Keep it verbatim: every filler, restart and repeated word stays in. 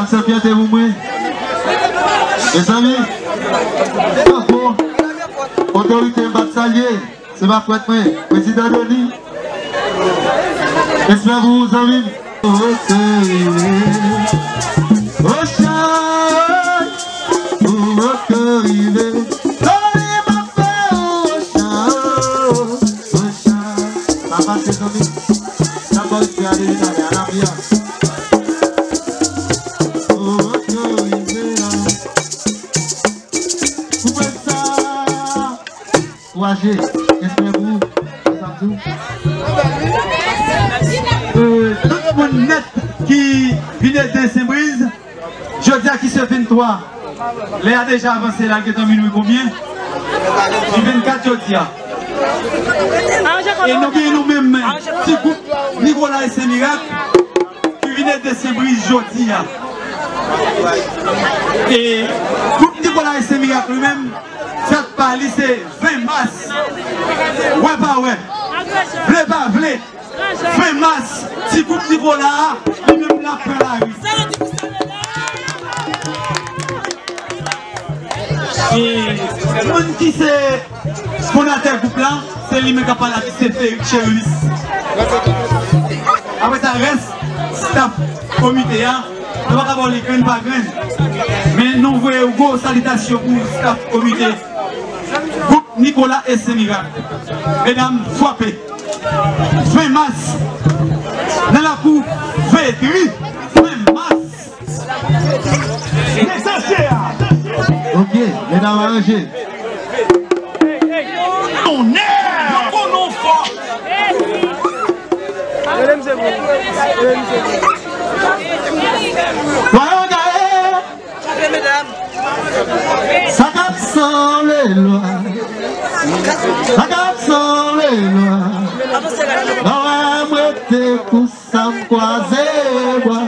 Se fyète pou mwen. Mezanmi, tankou otorite m pa t salye, se pa frè mwen, Prezidan Doni. Respè pou ou, zanmi m. Ochan, Ochan, Ochan. Sa pase, zanmi. Sa pa respè a depi talè a, n ap li a. Ou pèp sa. Kouraje, respè pou ou. Sa m di w. Euh, tout moun nèt ki vin ede Senbriz, jodi a ki se venntwa, lè a deja avanse la, l gentan minwi konbyen? Li vennkat jodi a. E nou gen nou menm ti gwoup Nicolas e Sen Mirak ki vin ede Senbriz jodi a. E gwoup Nicolas e Sen Mirak li menm, dat pa li se ven mas. Wè pa wè, vle pa vle, ven mas, ti gwoup Nicolas a, li menm l ap pran lari. E moun ki se fondatè gwoup la, se li menm k ap pale a, se Feric Cherilis. Apre sa, rès staff komite a, nou pa ka ba w li grenn pa grenn. Men nou voye yon gwo salitasyon pou staff komite gwoup Nicolas e Sen Mirak. Medam, fwape. Ven mas, nan lakou Fedri. Ven mas. Ok, medam, aranje. Tonnè! Yo konnen w fò. Voyons, Gaël. Sa k ap sanble lwa. Sa k ap sanble lwa. Lwa m rete kou sa m kwaze bwa.